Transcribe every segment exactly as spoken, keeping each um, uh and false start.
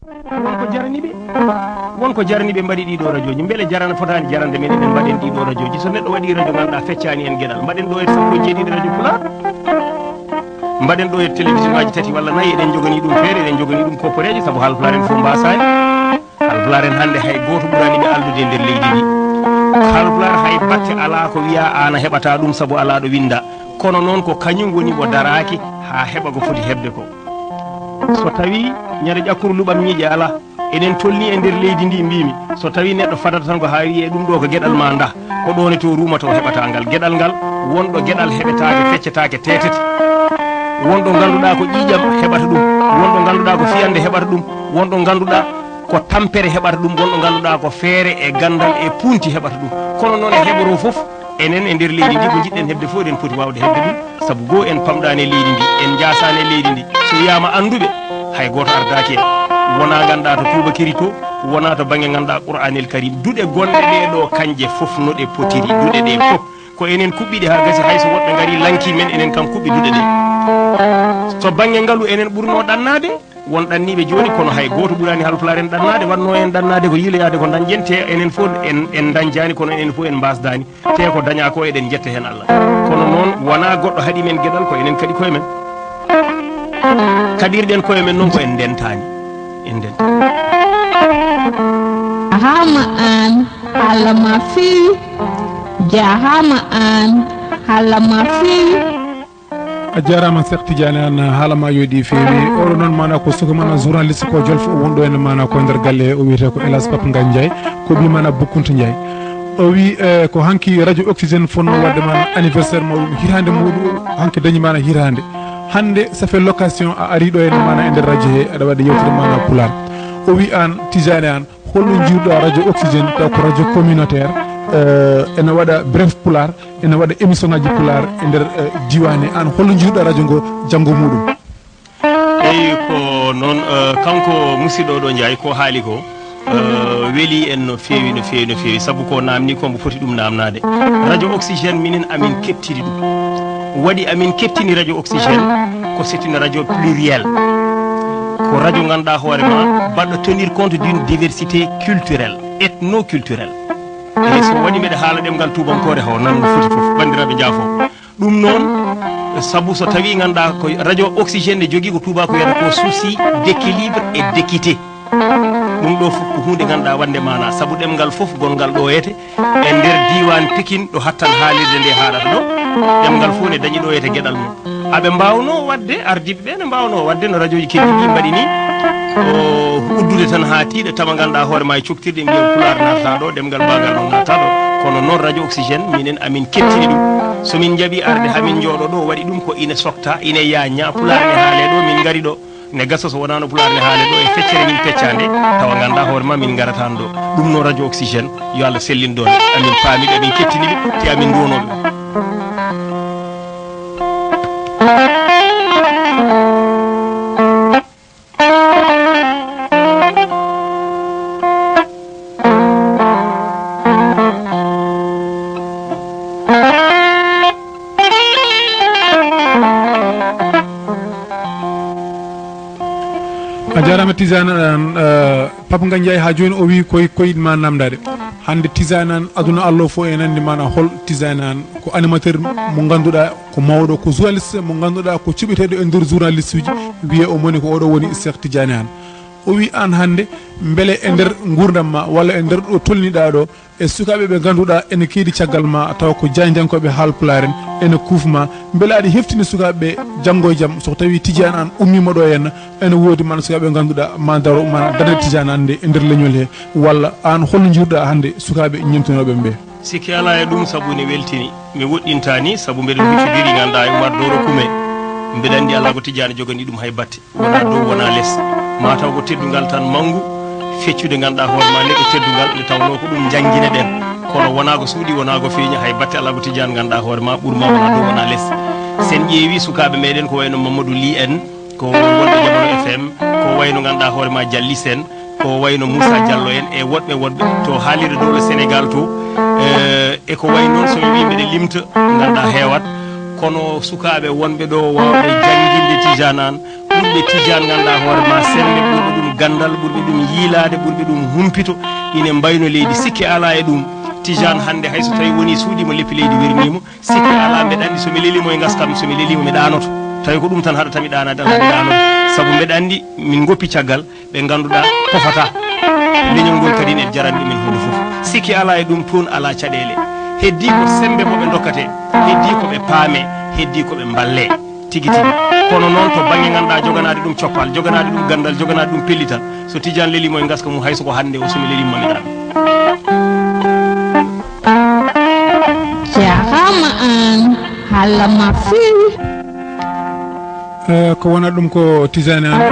Won ko jarani ɓe. Won ko jarani ɓe mbaɗi ɗiɗo rajooji. Mbele jarana fotaani jarande men eɗen mbaɗen ɗiɗo rajooji? So neɗɗo waɗi rajo ngannduɗaa feccaani en geɗal, mbaɗen ɗo e sappo e jeeɗiɗi rajo Pulaar. Mbaɗen ɗo e télévision aji tati walla nayi, eɗen njoganii ɗum feere, eɗen njoganii ɗum kopporeeje, sabu Haalpulaar en fof mbaasaani. Haalpulaar en hannde hay gooto ɓuraani ɓe alɗude e nder leydi ndi. Haalpulaar hay batte alaa ko wiyaa aan a heɓataa ɗum sabu alaa ɗo winndaa. Kono noon ko kañum woni mo daraaki haa heɓa ko foti heɓde ko. So tawii ñande ƴakkuru luɓam ñiiƴe alaa, eɗen tolnii e nder leydi ndi mbiimi, so tawii neɗɗo fadata tan ko haa wiyee ɗum ɗo ko geɗal maa ndah, ko ɗoon e to ruumata o heɓata ngal. Geɗal ngal, won ɗo geɗal heɓetaake, feccetaake, teetete. Won ɗo ngannduɗaa ko ƴiiƴam heɓata ɗum, won ɗo ngannduɗaa ko fiyannde heɓata ɗum, won ɗo ngannduɗaa ko tampere heɓata ɗum, won ɗo ngannduɗaa ko feere e ganndal e punti heɓata ɗum. Kono noon e heɓoroo fof, enen e nder leydi ndi ko njiɗɗen heɓde fof eɗen poti waawde heɓde ɗum, sabu goo en pamɗaani e leydi ndi, en njaasaani e leydi ndi. So wiyaama annduɓe, hay gooto ardaaki en. Wonaa ngannduɗaa to tuubakiri to, wonaa to bannge ngannduɗaa Qur'aanil Karim. Duɗe gonɗe ɗee ɗo kañje fof no ɗe potiri, duɗe ɗee fof. Ko enen kuɓɓiɗe haa gasi, hay so woɗɓe ngarii lankii men, enen kam kuɓɓi duɗe ɗee. So bannge ngalu enen ɓurnoo ɗannaade, won ɗanniiɓe jooni, kono hay gooto ɓuraani Haalpulaar en ɗannaade, waɗnoo en ɗannaade ko yiiloyaade ko ndañƴen, te enen fof en, en ndañjaani, kono enen fof en mbaasdaani, te ko dañaa ko eɗen njetta heen Allah. Kono noon, wonaa goɗɗo haɗi men geɗal, ko enen kaɗi koye men. Kaɗirɗen koye men noon ko en ndentaani. En ndentaani. Jaaraama aan, haala ma feewi. Jaaraama aan, haala ma feewi. A jaaraama Seek Tijaani Aan, haala ma yooɗi feewi. Oɗo noon maana ko suka maana journaliste ko jolfo wonɗo en maana ko nder galle o wiyetee ko Elas Pap Ngagne Ndiaye, ko ɓii maana Bukkunta Ndiaye. O wi, eh, ko hanki radio Oxygène fonno waɗde maana anniversaire muɗum, hitaande muɗum hanki dañi maana hitaande. Hannde ça fait l'occasion a ari ɗo en maana e nder radio he, aɗa waɗa yewtere maana Pulaar. O wi aan, Tijaani Aan, holno njiiruɗaa radio Oxygène, taw ko radio communautaire, eh, ene waɗa bref Pulaar, ene waɗa émission ngaji Pulaar e nder, eh, diiwaan he. Aan holno njiiruɗaa radio ngo janngo muɗum? Eyi, ko noon, eh, kanko musidɗo ɗo Ndiaye ko haali ko, eh, weli en no feewi, no feewi, no feewi, sabu ko naamni ko mbo foti ɗum naamnaade. Radio Oxygène minen amin keɓtini ɗum. Waɗi amin keɓtini radio Oxygène ko c'est une radio plurielle. Ko radio ngannduɗaa hoore ma baɗɗo tenir compte d'une diversité culturelle, ethno-culturelle. Eyi, so waɗi mbeɗa haala ɗemngal tuubankoore, haw nan no foti fof, banndiraaɓe njaafo. Ɗum noon, sabu so tawii ngannduɗaa ko radio Oxygène ne jogii ko tuubaako wiyata ko souci d'équilibre et d'équité. Ɗum ɗo fof ko huunde ngannduɗaa waɗnde maanaa, sabu ɗemngal fof gonngal ɗo ete e nder diiwaan Pikin ɗo hattan haalirde nde haaɗata ɗo, ɗemngal fof ne dañi ɗo ete geɗal mum. Aɓe mbaawnoo waɗde, ardiiɓe ɓe ne mbaawnoo waɗde no rajooji keddiiɗi mbaɗi ni, ko uddude tan haa tiiɗa, tawa ngannduɗaa hoore ma e coktirɗe mbiya Pulaar naatataa ɗo, ɗemngal baagal mum naatataa ɗo. Kono noon radio Oxygène, minen amin keɓtini ɗum. So min njaɓi arde haa min njooɗo ɗo, waɗi ɗum ko ine sokta, ine yaañña, Pulaar ne haalee ɗo, min ngari ɗo. Ne gasa so wonaano Pulaar ne haalee ɗo e feccere min peccaande, tawa ngannduɗaa hoore ma min ngarataano ɗo. Ɗum noon radio Oxygène, yo Allah sellin doole. Amin paami ɓe, amin keɓtini ɓe, te amin nduwanoo ɓe. A jaaraama Tijaani Aan, eh, Papa Ngagne Ndiaye haa jooni o wii koy koyɗi ma naamndaade. Hannde Tijaani Aan, aduna Allah fof ene anndi maana hol Tijaani Aan. Ko animateur mo ngannduɗaa ko mawɗo, ko journaliste mo ngannduɗaa ko cuɓeteeɗo e nder journaliste uji, wiyee o moni ko oɗo woni Seek Tijaani Aan. O wii aan hannde, mbele e nder nguurndam ma walla e nder ɗo tolniɗaa ɗo, e sukaaɓe ɓe ngannduɗaa ene keedi caggal ma, tawa ko jaayndiyankooɓe Haalpulaar en, ene kuuf ma, mbele aɗa heftini sukaaɓe ɓe janngo e jam, so tawii Tijaani Aan ummiima ɗo henna, ene woodi maana sukaaɓe ɓe ngannduɗaa ma ndaro, maana darde Tijaani Aan nde e nder leñol he, walla aan holno njiiruɗaa hannde sukaaɓe ñemtinooɓe ɓe? Sikke alaa e ɗum, sabu ene weltini. Mi woɗɗintaani, sabu mbeɗen huccondiri, ngannduɗaa, e Umar Doro Kume. Mbeɗa anndi alaa ko Tijaani joganii ɗum hay batte. Wonaa dow, wonaa les. Maa taw ko teddungal tan manngu, feccude ngannduɗaa hoore ma neɗɗo teddungal, nde tawnoo ko ɗum njanngine ɗen. Kono wonaa ko suuɗi, wonaa ko feeñi, hay batte alaa ko Tijaani ngannduɗaa hoore ma ɓur ma wonaa dow, wonaa les. Sen ƴeewi sukaaɓe meɗen ko wayno Mamadou Ly en, ko wonɓe Jamano F M, ko wayno ngannduɗaa hoore ma Jallis en, ko wayno Moussa Diallo en e woɗɓe woɗɓe to haalirde dowla Sénégal to, eh, e ko wayi noon, so mi wii mbeɗa limta, ngannduɗaa heewat, kono sukaaɓe wonɓe ɗo waawɓe jannginde Tijaani Aan, Ɓurɓe Tijaan ngannduɗaa hoore ma semmbe, ɓurɓe ɗum ganndal, ɓurɓe ɗum yiilaade, ɓurɓe ɗum humpito, ine mbayno leydi. Sikke alaa e ɗum. Tijaan hannde hay so tawii wonii suuɗiima leppi leydi werniimo, sikke alaa mbeɗa anndi so mi leliimo e ngaskam, so mi leliimo mi ɗaanoto. Tawi ko ɗum tan haɗata mi ɗaanaade, alaa mi ɗaanoto. Sabu mbeɗa anndi min ngoppi caggal ɓe ngannduɗaa pofata. Leñol ngol kadi ene jarani ɗumen huunde fof. Sikke alaa e ɗum, toon alaa caɗeele. Heddii ko semmbe mo ɓe ndokkatee, heddii ko ɓe paamee, heddii ko ɓe mballee. Tigi tigi. Kono noon to bannge ngannduɗaa joganaade ɗum coppal, joganaade ɗum ganndal, joganaade ɗum pellital, so Tijaan leliimo e ngaska mum, hay so ko hannde o, so mi leliima mi ɗaano. Jaaraama aan, haalama feewi. Eh, ko wonaa ɗum ko Tijaan aan, eh,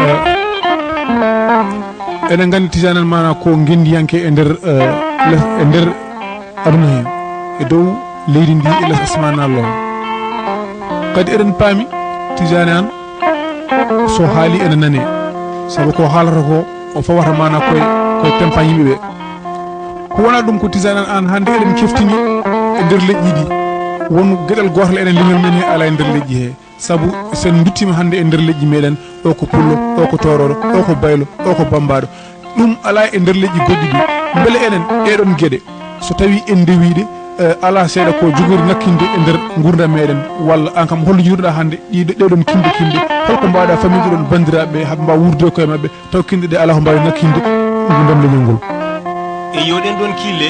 eɗen nganndi Tijaan aan maanaa ko ngenndiyanke e nder, eh, les-, e nder aduna heen, e dow leydi ndi, e les asmaan Allah o. Kadi eɗen paami Tijaan aan so haali ene nanee, sabu ko haalata ko o fawata maanaa koye, koye tempañ yimɓe ɓe. Ko wonaa ɗum ko Tijaan aan, aan hannde eɗen keftini e nder leƴƴi ɗi, won geɗal gootal enen leñol men he alaa e nder leƴƴi he. Sabu so en nduttiima hannde e nder leƴƴi meɗen, o ko pullo, o ko toorooɗo, o ko baylo, o ko bammbaaɗo. Ɗum alaa e nder leƴƴi goɗɗi ɗi. Mbele enen ɗeɗon geɗe, so tawii en ndewii ɗe, eh, alaa seeɗa ko jogori ŋakkinde e nder nguurndam meɗen, walla aan kam holno njiiruɗaa hannde ɗiɗo, ɗeɗon kimɗe kimɗe, holko mbaawɗaa famɗude ɗoon banndiraaɓe ɓe, haa ɓe mbaawa wuurdude koye maɓɓe, taw kinɗe ɗe alaa ko mbaawi ŋakkinde nguurndam leñol ngol? E yo ɗeen ɗoon kiille,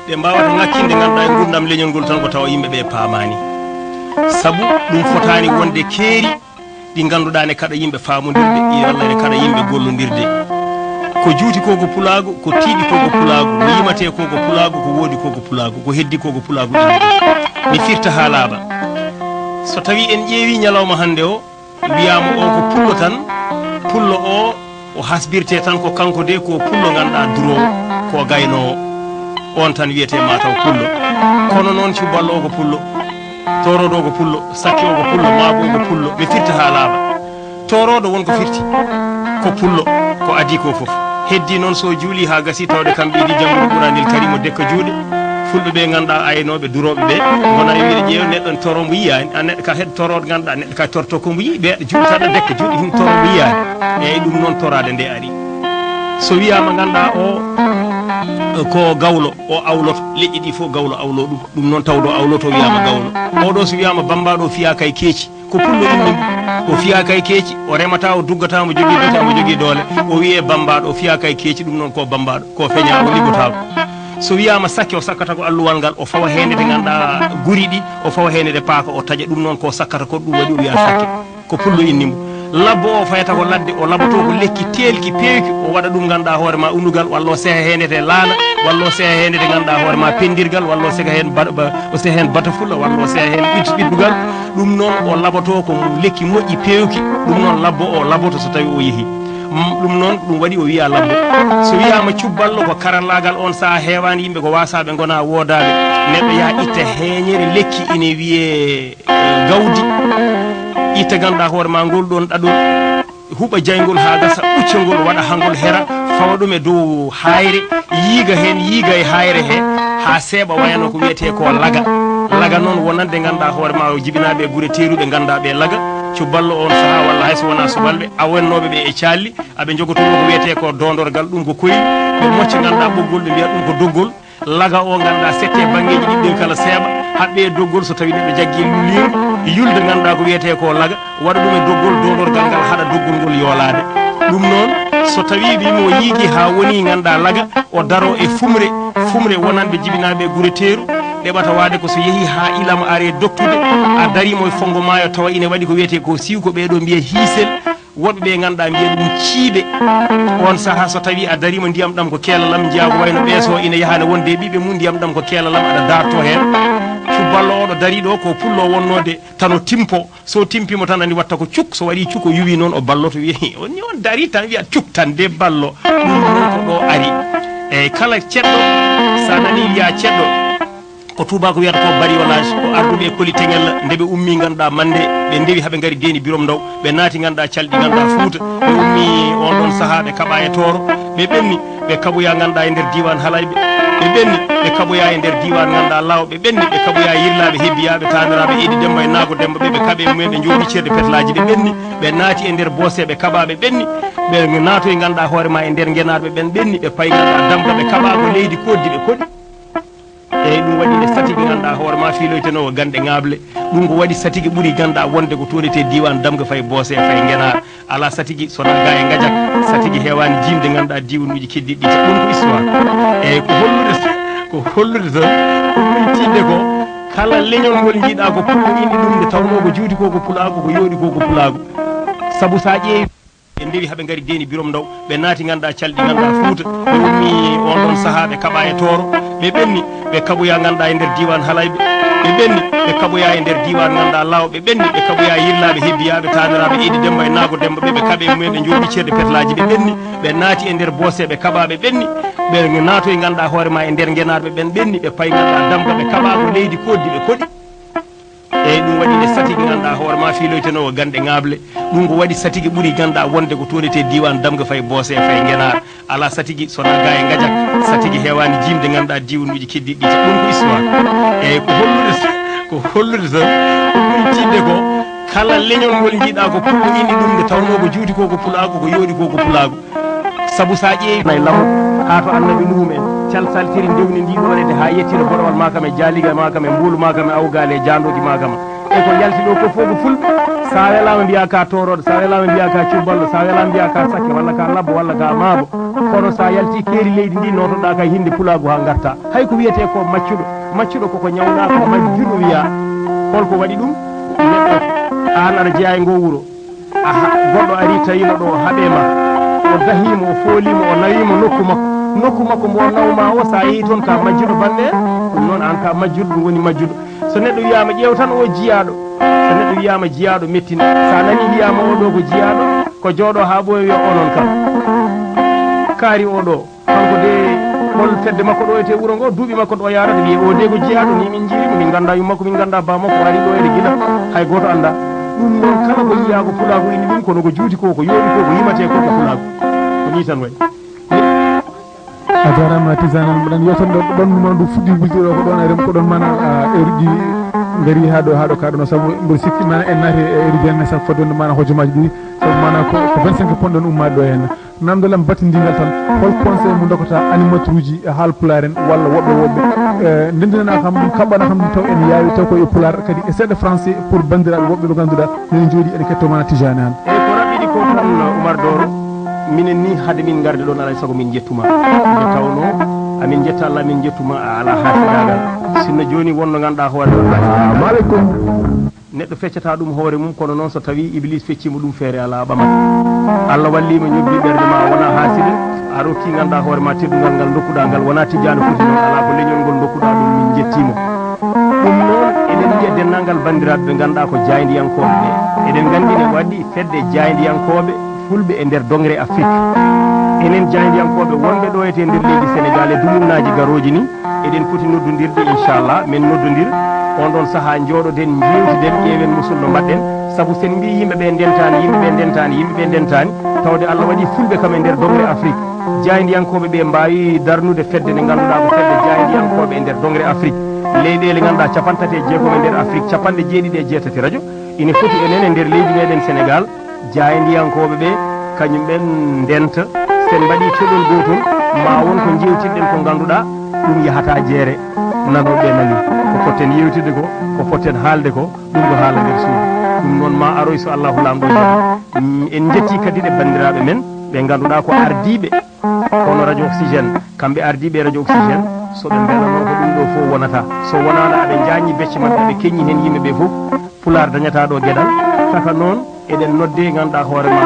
ɗe mbaawata ŋakkinde, ngannduɗaa, e nguurndam leñol ngol tan ko tawa yimɓe ɓe paamaani. Sabu ɗum fotaani wonde keeri ɗi ngannduɗaa ne kaɗa yimɓe faamondirde, walla ne kaɗa yimɓe gollondirde. Ko juuti ko ko pulaagu, ko tiiɗi ko ko pulaagu, ko yimatee ko ko pulaagu, ko woodi ko ko pulaagu, ko heddi ko ko pulaagu ɗiɗi. Mi firta haa laaɓa. So tawii en ƴeewii ñalawma hannde o, wiyaama o ko pullo tan, pullo o, o hasbirte tan ko kanko de ko pullo ngannduɗaa duroowo, ko gaynoowo. On tan wiyetee mataw pullo. Kono noon cuballo o ko pullo, tooroodo o ko pullo, sakke o ko pullo, maabo o ko pullo. Mi firta haa laaɓa. Tooroodo won ko firti, ko pullo, ko adii ko fof. Heddii noon so juulii haa gasii tawde kamɓe idii janngude Quraanil Kariim o dekka juuɗe. Fulɓe ɓe ngannduɗaa aynooɓe, durooɓe ɓe, ngona e wiyde ƴeew neɗɗo ne tooroo mbo yiyaani, a neɗɗo ka heɗ tooroodo ngannduɗaa neɗɗo ka torto ko mbo yii, ɓe juuɗe tan ɗo dekka juuɗe hin tooroo mbo yiyaani. Eeyi, ɗum noon toraade nde ari. So wiyaama ngannduɗaa o, ko gawlo, o awloto, leƴƴi ɗi fof gawlo awlo ɗum. Ɗum noon tawdo awloto wiyaama gawlo. Oɗo so wiyaama bammbaaɗo o fiyaaka e keeci, ko pullo inni mbo. O fiyaaka e keeci, o remata, o duggata, mo jogii bete, mo jogii doole. O wiyee bammbaaɗo, o fiyaaka e keeci, ɗum noon ko bammbaaɗo, ko feñaa, o liggotaako. So wiyaama sakke, o sakkata ko alluwal ngal, o fawa heen e nde ngannduɗaa guri ɗi, o fawa heen e nde paaka, o taƴa, ɗum noon ko sakkata ko, ɗum waɗi o wiyaa sakke. Ko pullo inni mbo. Labbo o fayata ko ladde, o laboto ko lekki teelki, peewki, o waɗa ɗum ngannduɗaa hoore ma unugal, walla o seha heen e nde laana, walla o seha heen e nde ngannduɗaa hoore ma penndirgal, walla o seha heen ba-, ba-, o seha heen batafulla, walla o seha heen ɓid-, ɓiddugal. Ɗum noon o laboto ko lekki moƴƴi peewki, ɗum noon labbo o laboto so tawii o yehii. Mm, ɗum noon ko ɗum waɗi o wiyaa labbo. So wiyaama cubballo ko karallaagal on sahaa heewaani yimɓe ko waasaaɓe ngonaa woodaaɓe. Neɗɗo yaha itta heeñere lekki ine wiyee gawdi, itta ngannduɗaa hoore ma ngol ɗoon ɗaɗol, huɓa jayngol haa gasa, ɓucca ngol, waɗa haa ngol hera, fawa ɗum e dow haayre, yiiga heen, yiiga e haayre he, haa seeɓa wayano ko wiyetee ko laga. Laga noon wonande ngannduɗaa hoore ma o jibinaaɓe e gure teeruɗe ngannduɗaa ɓe laga, cuballo on sahaa walla hay so wonaa subalɓe, awennooɓe ɓe e calli, aɓe njogotoo ko wiyetee ko doondorgal, ɗum ko koyli, ɓe mocca ngannduɗaa ɓoggol, ɓe mbiya ɗum ko doggol. Laga o ngannduɗaa sette banngeeji ɗiɗi ɗin kala seeɓa, haɓɓe e doggol so tawii neɗɗo jaggii liingu, yulde ngannduɗaa ko wiyetee ko laga, waɗa ɗum e doggol, doondorgal ngal haɗa doggol ngol yoolaade. Ɗum noon, so tawii wiimo o yiigi haa wonii ngannduɗaa laga, o daroo e fumre, fumre wonande jibinaaɓe e gure teeru, ɗeɓata waade ko so yehii haa ilama aree dottude, a dariimo e fonngo maayo tawa ine waɗi ko wiyetee ko siiw, ko ɓee ɗoo mbiyee hiisel, woɗɓe ɓe ngannduɗaa mbiya ɗum ciiɓe. On sahaa so tawii a dariima ndiyam ɗam ko keelalam, njiyaa ko wayno ɓeeso ina yaha ne wonde e ɓiɓɓe mum, ndiyam ɗam ko keelalam aɗa daarto heen. Cuballo oɗo darii ɗo ko pullo wonnoode tan o timpo. So timpiima tan andi watta ko cuk, so waɗii cuk o yuwii noon o balloto wiya, "Hi, on ni on darii tan wiya cuk tan de ballo." Ɗum noon ko ɗo ari. Eyyi kala ceɗɗo, sa nanii wiya ceɗɗo, ko tubaako wiyata ko bariolage, ko arduɓe e koli teŋel, nde ɓe ummii ngannduɗaa mande, ɓe ndewi haɓe ngari Deeni Birom Ndaw, ɓe naati ngannduɗaa calɗi ngannduɗaa Fuuta, ɓe ummii on ɗon sahaa ɓe kaɓaa e Tooro, ɓe ɓenni, ɓe kaɓoyaa ngannduɗaa e nder diiwaan Halayɓe, Ɓe ɓenni, ɓe kaɓoyaa e nder diiwaan ngannduɗaa Law, ɓe ɓenni, ɓe kaɓoyaa Yirlaaɓe, Hebbiyaaɓe, Taaniraaɓe, Eydi Demba e Naago Demba, ɓe ɓe kaɓi e mumen, ɓe njooɗii ceerde petelaaji, ɓe ɓenni, ɓe naati e nder boose, ɓe kaɓaa, ɓe ɓenni, ɓe naatoyi ngannduɗaa hoore maa e nder ngenaaɗo, ɓe ɓen ɓenni, ɓe payi ngannduɗaa Damga, ɓe kaɓaa ko leydi koɗdi, ɓe koɗi. Eeyi, ɗum waɗi nde satigi ngannduɗaa hoore maa fii loytenoowo gannde ŋaaɓle, ɗum ko waɗi satigi ɓuri ngannduɗaa wonde ko toonetee diiwaan Damga fayi boose, fayi ngenaar. Alaa satigi so naggaa e ngajak, satigi heewaani jiimde ngannduɗaa diiwanuuji keddiiɗi ɗi. Ɗum ko histoire. Eeyi, ko hollude, ko hollude tan, ko ɓuri tiiɗde ko kala leñol ngol njiiɗaa ko pullo inni ɗum nde tawnoo ko juuti ko ko pulaagu, ko yooɗi ko ko pulaagu. Sabu so a ƴeewi, ɓe ndewi haɓe ngari deeni Birom Ndaw, ɓe naati ngannduɗaa calɗi ngannduɗaa Fuuta, ɓe ummii oon ɗoon sahaa ɓe kaɓaa e Tooro, ɓe ɓenni, ɓe kaɓoyaa ngannduɗaa e nder diiwaan Halayɓe, ɓe ɓenni, ɓe kaɓoyaa e nder diiwaan ngannduɗaa Law, ɓe ɓenni, ɓe kaɓoyaa Yirlaaɓe, Hebbiyaaɓe, Taaniraaɓe, Eydi Demba e Naago Demba, ɓe ɓe kaɓi e mumen, ɓe njooɗii ceerde petelaaji, ɓe ɓenni, ɓe naati e nder boose, ɓe kaɓaa, ɓe ɓenni, ɓe naatoyi ngannduɗaa hoore maa e nder ngenaar, ɓe ɓen ɓenni, ɓe payi ngannduɗaa Damga, ɓe kaɓaa ko leydi koɗdi, ɓe koɗi. Eeyi, ɗum waɗi nde satigi ngannduɗaa hoore maa fii loytenoowo gannde ŋaaɓle, ɗum ko waɗi satigi ɓuri ngannduɗaa wonde ko toonetee diiwaan Damga fayi boose, fayi ngenaar. Alaa satigi so naggaa e ngajak, satigi heewaani jiimde ngannduɗaa diiwanuuji keddiiɗi ɗi. Ɗum ko histoire. Eeyi, ko hollude, ko hollude tan, ko ɓuri tiiɗde ko kala leñol ngol njiiɗaa ko pullo inni ɗum nde tawnoo ko juuti ko ko pulaagu, ko yooɗi ko ko pulaagu. Sabu so a ƴeewi nay lamu haa to Annabi Nuuhu en, cal saltiri ndewni ndi ɗoonede haa yettira boɗowal maa kam e jaaliga maa kam e mbuulu maa kam e awgaale e jaandooji maa kam. E ko yalti ɗo ko fof ko fulɓe. So a welaama mbiyaa ka toorooɗo, so a welaama mbiyaa ka cubbalɗo, so a welaama mbiyaa ka sakke walla ka labbo walla ka maabo. Kono so a yalti keeri leydi ndi nootoɗaa ka hinnde pulaagu haa ngarta. Hay ko wiyetee ko maccuɗo, maccuɗo koko ñawnaa ko majjuɗo wiyaa. Holko waɗi ɗum? Neɗɗo, aan aɗa jeyaa e ngoo wuro. Aha, goɗɗo arii tawiima ɗo, haɓii ma, o dahii ma, o foolii ma, o nawii ma nokku makko. Nokku makko mbo o naw maa o, so a yehii toon ka majjuɗo bannge, ɗum noon aan ka majjuɗo, ɗum woni majjuɗo. So neɗɗo wiyaama ƴeew tan o jiyaaɗo, so neɗɗo wiyaama jiyaaɗo mettina. So a nanii wiyaama oo ɗoo ko jiyaaɗo, ko jooɗo haa ɓooya wiya onon kam. Kaari oo ɗoo. Kanko de, hol fedde makko ɗo etee wuro ngo, duuɓi makko ɗo yaarata, wiye o de ko jiyaaɗo, ni min njiiri mo, min nganndaa yumma makko, min nganndaa baa makko, o ari ɗo ene gila, hay gooto anndaa. Ɗum noon, kala ko yiyaa ko pulaagu inni ɗum, kono ko juuti ko, ko yooɗi ko, ko yimatee ko, ko pulaagu. Ko nii tan wayi. A jaaraama Tijaan Anne, mboɗon yewtan ɗo, ɗo ɓanndu ma ndu fuɗɗi wulde ɗo, ko ɗoon a rem, ko ɗoon maana, a, heure uji ngarii haa ɗo, haa ɗo ka ɗo, sabu mboɗo sikki maana en naati e heure uji hannde, sabu fodde maana hojomaaji ɗiɗi. Sabu maanaam ko, ko vingt-cinq ponɗen ummaade ɗo heen. Namdal am battindigal tan, hol conseil mo ndokkata animateur uji e haal pulaar en walla woɓɓe woɓɓe, eh, ndenndinana kam ɗum, kaɓɓana kam ɗum, taw ene yaawi, taw ko e pulaar, kadi e seeɗa français pour banndiraaɓe woɓɓe ɓe ngannduɗaa ene njooɗii ene kettoo maana Tijaan Anne. Eeyi, ko raɓɓiɗi ko tan, Oumar Doro, minen ni hade min ngarde ɗoon alaa e sago min njettu ma. Nde tawnoo amin njetta Allah, min njettu ma, a alaa haasidaagal. Sinno jooni wonno ngannduɗaa hoore ma. Assalamu aleykum. Neɗɗo feccata ɗum hoore mum, kono noon so tawii Iblis feccii mo ɗum feere alaa, ɓamat. Allah wallii ma, ñobbii ɓernde ma, a wonaa haasida, a rokkii ngannduɗaa hoore ma teddungal ngal ndokkuɗaa ngal, wonaa tijjaano foti noon, alaa ko leñol ngol ndokkuɗaa ɗum, min njettii ma. Ɗum noon, eɗen mbiya denndaangal banndiraaɓe ɓe ngannduɗaa ko jaayndiyankooɓe ɓe. Eɗen nganndi ne waɗi fedde jaayndiyankooɓe fulɓe e nder dongre Afrik. Enen jaayndiyankooɓe wonɓe ɗo etee nder leydi Senegaal e dumunnaaji garooji ni, eɗen poti noddondirde, inchallah, men noddondir. On ɗon sahaa njooɗoɗen, njeewtiden, ƴeewen musulɗo mbaɗɗen. Sabu sen mbii yimɓe ɓe ndentaani, yimɓe ɓe ndentaani, yimɓe ɓe ndentaani, tawde Allah waɗii fulɓe kam e nder dongre Afrik. Jaayndiyankooɓe ɓe mbaawi darnude fedde nde ngannduɗaa ko fedde jaayndiyankooɓe e nder dongre Afrik. Leyɗeele ngannduɗaa capanɗe tati e jeegom e nder Afrik, capanɗe jeeɗiɗi e jeetati rajo ine foti enen e nder leydi meɗen Senegaal. Jaayndiyankooɓe ɓe, kañum ɓen ndenta. Sen mbaɗii keɗol gootol, ma won ko njeewtidɗen ko ngannduɗaa ɗum yahataa jeere. Nanooɓe ɓe nanii ko potten yeewtidde ko, ko potten haalde ko, ɗum ko haala nder suudu. Ɗum noon ma aroy so Allahu Laamɗo jaɓi. Mm, en njettii kadi ɗe banndiraaɓe men ɓe ngannduɗaa ko ardiiɓe, kono Radio Oxygène, kamɓe ardiiɓe Radio Oxygène, so ɓe mbelanoo ko ɗum ɗo fof wonata. So wonaano aɓe njaññi becce maɓɓe, aɓe keññi heen yimɓe ɓe fof, Pulaar dañataa ɗo geɗal. Saka noon, eɗen nodde ngannduɗaa hoore ma,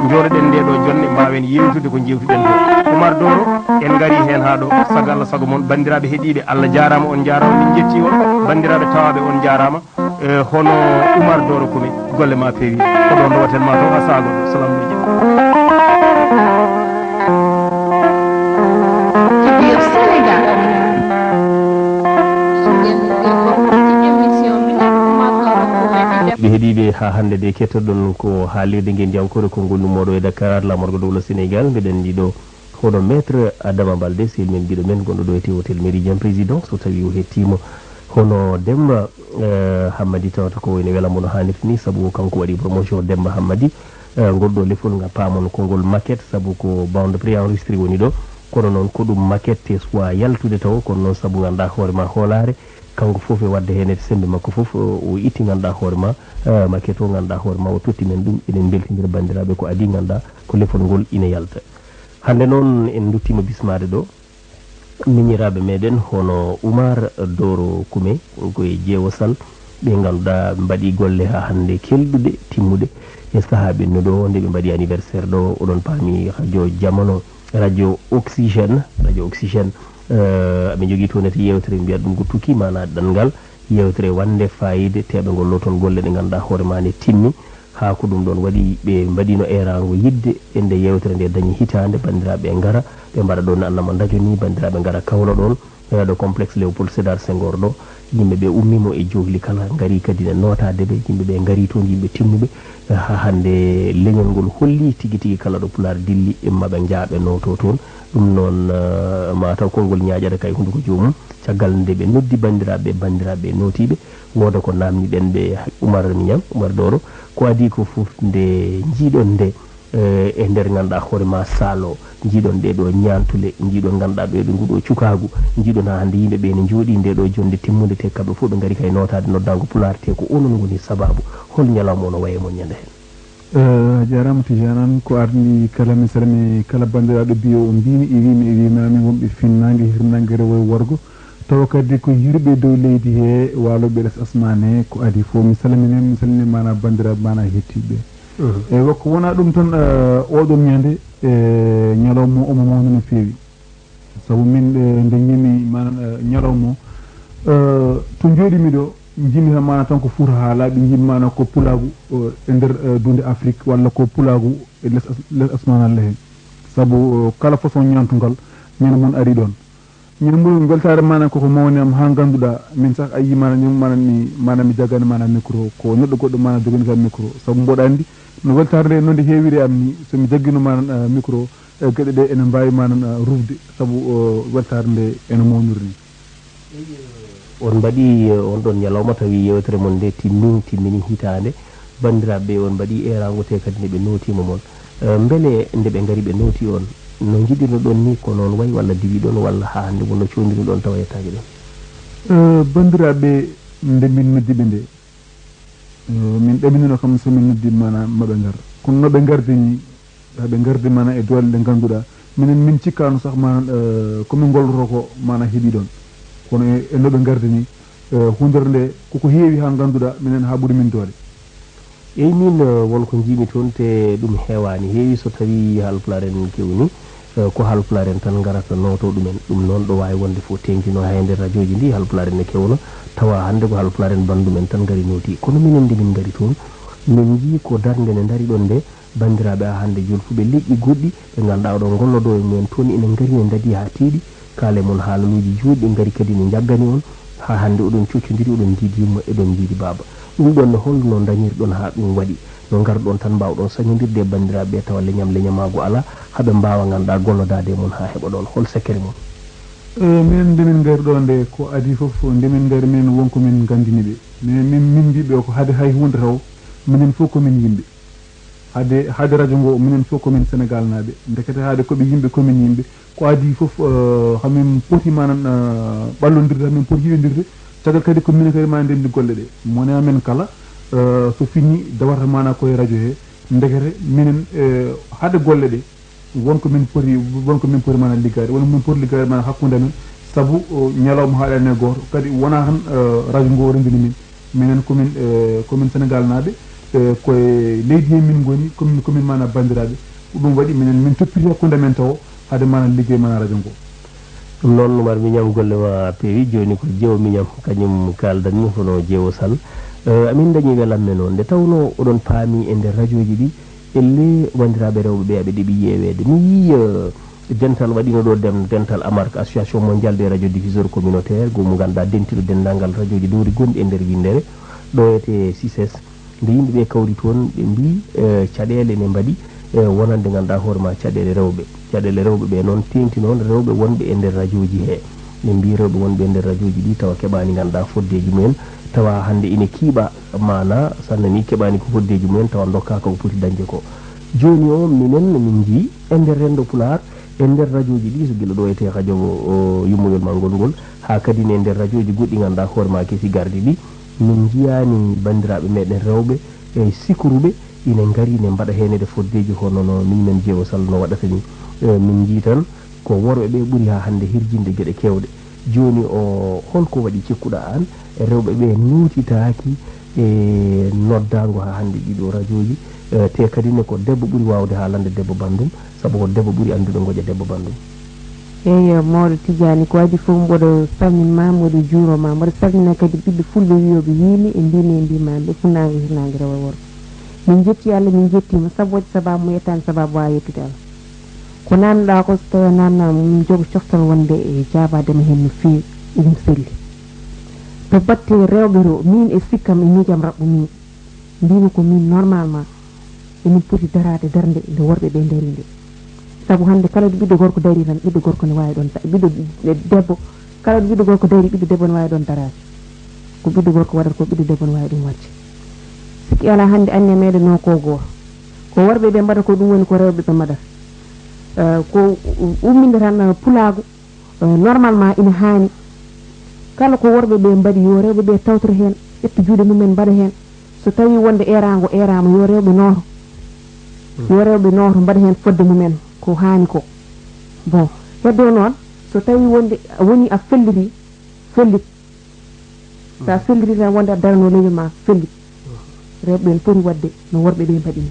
njooɗoɗen nde ɗo jonne, mbaawen yeewtude ko njeewtuɗen ko. Oumar Doro, en ngarii heen haa ɗo, sago Allah sago mon, banndiraaɓe heɗiiɓe, Allah jaaraama, on njaaraama, min njettii on, banndiraaɓe tawaaɓe, on njaaraama. E, hono Oumar Doro Kumi, golle ma peewi. Ko ɗo ndowaten ma toon, haa sahaa goɗɗo. Salamu aleykum. Sénégal. Ngeen ngeen bokk ci émission bi nag, Oumar Doro Kumi di def. Ɓe heɗiiɓe, haa hannde de kettooɗon ko haalirde ngenndiyankoore konngol nummooɗo e Dakar, laamorgo dowla Senegaal. Mbeɗen anndi ɗo Hono Maître Adama Baldé, sehil men giɗo men gonɗo ɗo e Tewo Tel Méridien Président, so tawi o hettiima, hono Demba, eh, Hammadi tawata ko woni wela mo no haanirta ni, sabu kanko waɗi promotion Demba Hammadi, eh, ngol ɗo lefol nga paamon ko ngol maquette, sabu ko bande préenregistré woni ɗo, kono noon ko ɗum maquette te suwa yaltude taw, kono noon sabu ngannduɗaa hoore ma hoolaare, kanko fof e waɗde heen e semmbe makko fof, o, o itti ngannduɗaa hoore ma, eh, maquette o ngannduɗaa hoore ma, o totti men ɗum, eɗen mbeltindira banndiraaɓe ko adii ngannduɗaa ko lefol ngol ina yalta. Hannde noon en nduttiima bismaade ɗo miñiraaɓe meɗen hono Oumar Doro Koumé, ko e Jeewo Sal, ɓe ngannduɗaa mbaɗi golle haa hannde kelɗuɗe, timmuɗe e sahaa ɓennuɗo o nde ɓe mbaɗi anniversaire ɗo, oɗon paami radio Jamano, radio Oxygène, radio Oxygène, eh, aɓe njogii toon ete yeewtere mbiyat ɗum ko Tuki maanaa ɗanngal, yeewtere wannde faayiida, teɓagol ɗo toon golle ɗe ngannduɗaa hoore ma ne timmi, haa ko ɗum ɗoon waɗi ɓe mbaɗino eeraango yiɗde e nde yeewtere nde dañi hitaande, banndiraaɓe ngara, ɓe mbaɗa ɗo no annama ndajo ni, banndiraaɓe ngara kawla ɗoon, eh, ɗo complexe Léopold Sédar Senghor ɗo, yimɓe ɓe ummiima e johli kala, ngari kadi ne nootaade ɓe, yimɓe ɓe ngari toon, yimɓe timmuɓe, eh, haa hannde leñol ngol holli tigi tigi kala ɗo Pulaar dilli, maɓe njaaɓe nooto toon. Ɗum noon, eh, ma taw konngol ñaaƴata kay hunnduko joomum, caggal nde ɓe noddi banndiraaɓe, banndiraaɓe nootiiɓe, wooda ko naamniɗen ɓe Oumar Mignane, Oumar Doro, ko adii ko fof nde njiiɗon nde, eh, e nder ngannduɗaa hoore ma saalo, njiiɗon ɗee ɗo ñaantule, njiiɗon ngannduɗaa ɓee ɗo nguɗo cukaagu, njiiɗon haa hannde yimɓe ɓe ne njooɗii nde ɗo jonnde timmunde te kamɓe fof ɓe ngari kay nootaade noddaango Pulaar te ko onon woni sabaabu. Hol ñalawma o no wayi e mon ñande heen? Eh, a jaaraama Tijaan, an ko ardi kala mi salmini kala banndiraaɗo biyo o mbiimi e wiimi e wiimaami wonɓe finnaange, hirnaange, rewo e worgo, tawa kadi ko yirɓe dow leydi he, waalooɓe les asmaan he, ko adii fof mi salmini, mi salmini maanaa banndiraaɓe maanaa hettiiɓe. Mhm. E wakko wonaa ɗum tan, eh, oɗon ñande, e ñalawma omo mawni no feewi. Sabu min, eh, nde njiimi maanaa, eh, ñalawma o, eh, to njooɗimi ɗo, njiimi tan maanaa tan ko Fuuta haa laaɓi, njiimi maanaa ko pulaagu, eh, e nder, eh, duunde Afrik, walla ko pulaagu e les as-, les asmaan Allah he. Sabu, eh, kala façon ñaantungal, ñande mon ari ɗoon. Ñande mon weltaare maanaa koko mawni am haa ngannduɗaa, min sah a yii maanaa, ñande maanaa mi, maanaa mi jaggaani maanaa micro, ko neɗɗo goɗɗo maanaa jogani kam micro. Sabu mboɗo anndi no weltaare nde, no nde heewiri am ni, so mi jaggino maanaa, eh, micro, e geɗe ɗe ene mbaawi maanaa, eh, rufde, sabu, eh, weltaare nde ene mawniri ni. On mbaɗi, eh, on ɗon ñalawma tawi yeewtere mon nde timmi, timmini hitaande. Banndiraaɓe ɓe on mbaɗi eeraango te kadi nde ɓe nootiima mon. Eh, mbele nde ɓe ngari ɓe nooti on, no njiɗirno ɗon ni ko noon wayi walla diwi ɗon walla haa hannde wonno coondiri ɗon tawa yettaaki ɗon? Eh, banndiraaɓe nde min noddi ɓe nde, eh, min ɗaminino kam so min noddi maanaa maɓe ngar. Kono no ɓe ngardi ni, haa ɓe ngardi maanaa e doole ɗe ngannduɗaa, minen min cikkaano sah maanaa, eh, ko min ngollotoo ko maanaa heɓi ɗon. Kono e, e no ɓe ngardi ni, eh, huundere nde koko heewi haa ngannduɗaa minen haa ɓuri min doole. Eyi, min, eh, won ko njiimi toon, te ɗum heewaani. Heewi so tawii Haalpulaar en kewni, eh, ko Haalpulaar en tan ngarata nooto ɗumen. Ɗum noon, ɗo waawi wonde fof teeŋtino haa e nder rajooji ndi Haalpulaar en ne kewno, tawa hannde ko Haalpulaar en banndum en tan ngari nooti. Kono minen nde min ngari toon, min njii ko darnde nde ndari ɗon nde, banndiraaɓe haa hannde jolfuɓe leƴƴi goɗɗi, ɓe ngannduɗaa oɗon ngollodoo e mumen toon, ene ngari ne ndadi haa tiiɗi, kaale mon haalaluuji jooɗi ɗi ngari kadi ne njaggani on, haa hannde oɗon coccondiri, oɗon njiidi yumma, eɗon njiidi baaba. Ɗum ɗon ne, hol no ndañirɗon haa ɗum waɗi? No ngarɗon tan mbaawɗon sañondirde e banndiraaɓe ɓe tawa leñam leñamaagu alaa, haa ɓe mbaawa ngannduɗaa gollodaade e mon haa heɓoɗon? Hol sekkere mon? Eh, minen nde min ngari ɗo nde, ko adii fof, nde min ngari minen won ko min nganndini ɓe. Minen min, min mbii ɓe ko hade hay huunde taw, minen fof ko min yimɓe. Hade, hade rajo ngo, minen fof ko min Senegal naaɓe. Ndekete hade ko ɓe yimɓe, ko min yimɓe. Ko adii fof, eh, hamin poti manan, eh, ɓallondirde, hamin poti yiɗondirde. Caggal kadi ko minen kadi ma ndenndi golle ɗe. Mone amen kala, eh, so fini dawata mana koye rajo he. Ndekete minen, eh, hade golle ɗe, won ko min poti, won ko min poti mana liggaade, won ko min poti liggaade mana hakkunde amen. Sabu, o, ñalawma haaɗani e gooto. Kadi wonaa tan, eh, rajo ngo renndini min. Minen komin, eh, komin Senegal naaɓe, eh, koye leydi he min ngoni, komin, komin mana banndiraaɓe. Ko ɗum waɗi minen min toppiti hakkunde men tawo, hade mana liggey mana rajo ngo. Ɗum noon, Oumar Mignane, golle ma peewi. Jooni ko Jeewo Mignane, kañum kaaldanmi, hono Jeewo Sal. Eh, amin dañi welammen o. Nde tawnoo oɗon paami e nder rajooji ɗi, elle banndiraaɓe rewɓe ɓe aɓe ɗeɓi yeeweede. Mi yii, eh, dental waɗino ɗo dem-, dental AMARC, Association Mondiale des Radiodiffuseurs Communautaires, ngo mo ngannduɗaa dentino denndaangal rajooji dowri gonɗi e nder winndere, ɗo etee CICES. Nde yimɓe ɓe kawri toon, ɓe mbii, eh, caɗeele ne mbaɗi, eh, wonande ngannduɗaa hoore ma caɗeele rewɓe. Caɗeele rewɓe ɓee noon teeŋti noon rewɓe wonɓe e nder rajooji hee. Min mbii rewɓe wonɓe e nder rajooji ɗii tawa keɓaani ngannduɗaa foddeeji mumen, tawa hannde ine kiiɓa maanaa, sanne nii keɓaani ko foddeeji mumen, tawa ndokkaaka ko poti dañde ko. Jooni o, minen min njii e nder renndo Pulaar, e nder rajooji ɗii, so gila ɗo etee rajo o, Yummoyol Mangol ngol, haa kadi ne e nder rajooji goɗɗi ngannduɗaa hoore maa kesi gardi ɗi, min njiyaani banndiraaɓe meɗen rewɓe e sikuruɓe ine ngari ine mbaɗa heen e foddeeji hono no minen Jeewo Sall no waɗata ni. Eh, min njii tan ko worɓe ɓe ɓuri haa hannde hirjinde geɗe keewɗe. Jooni o, hol ko waɗi cikkuɗaa aan e rewɓe ɓe nootitaaki e noddaango haa hannde ɗiɗo rajooji, eh, te kadi ne ko debbo ɓuri waawde haalande debbo banndum, sabu ko debbo ɓuri anndude ngoƴa debbo banndum. Eeyo, mawɗo Tijjaani, ko adii fof mboɗo salminma, mboɗo juuroma, mboɗo salmina kadi ɓiɓɓe fulɓe wiyooɓe yiimi e mbiimi e mbiimaami ɓe, funnaange e hirnaange, rewo e worgo. Min njetti Allah, min njettiima, sabu waɗi sabaabu mo yettaani, sabaabu waawi yettude Allah. Ko naamnoɗaa ko, so tawii a naamnaama, min njogo coftal wonde e jaabaade ma heen no feewi, eɗum selli. To batte rewɓe to, miin e sikkam e miijam raɓɓo miin, mbiimi ko miin normalement emin poti daraade darnde nde worɓe ɓe ndarii nde. Sabu hannde kala ɗo ɓiɗɗo gorko darii tan, ɓiɗɗo gorko ne waawi ɗoon da-, ɓiɗɗo de-, debbo, kala ɗo ɓiɗɗo gorko darii, ɓiɗɗo debbo ne waawi ɗoon daraade. Ko ɓiɗɗo gorko waɗata ko, ɓiɗɗo debbo ne waawi ɗum waɗde. Sikki alaa hannde anne meɗen o ko gooto. Ko worɓe ɓe mbaɗa ko, ɗum woni ko rewɓe ɓe mbaɗata. Eh, ko umminde tan, eh, pulaagu, eh, normalement ina haani. Kala ko worɓe ɓe mbaɗi, yo rewɓe ɓe tawtoro heen, ƴetta juuɗe mumen mbaɗa heen. So tawii wonde eeraango eeraama, yo rewɓe nooto. Yo rewɓe nooto, mbaɗa heen fodde mumen, ko haani ko. Bon, heddoo noon, so tawii wonde a woni a felliti, fellit. So a felliti tan wonde a darano leñol ma, fellit. Rewɓe ɓe no poti waɗde no worɓe ɓe mbaɗi ni.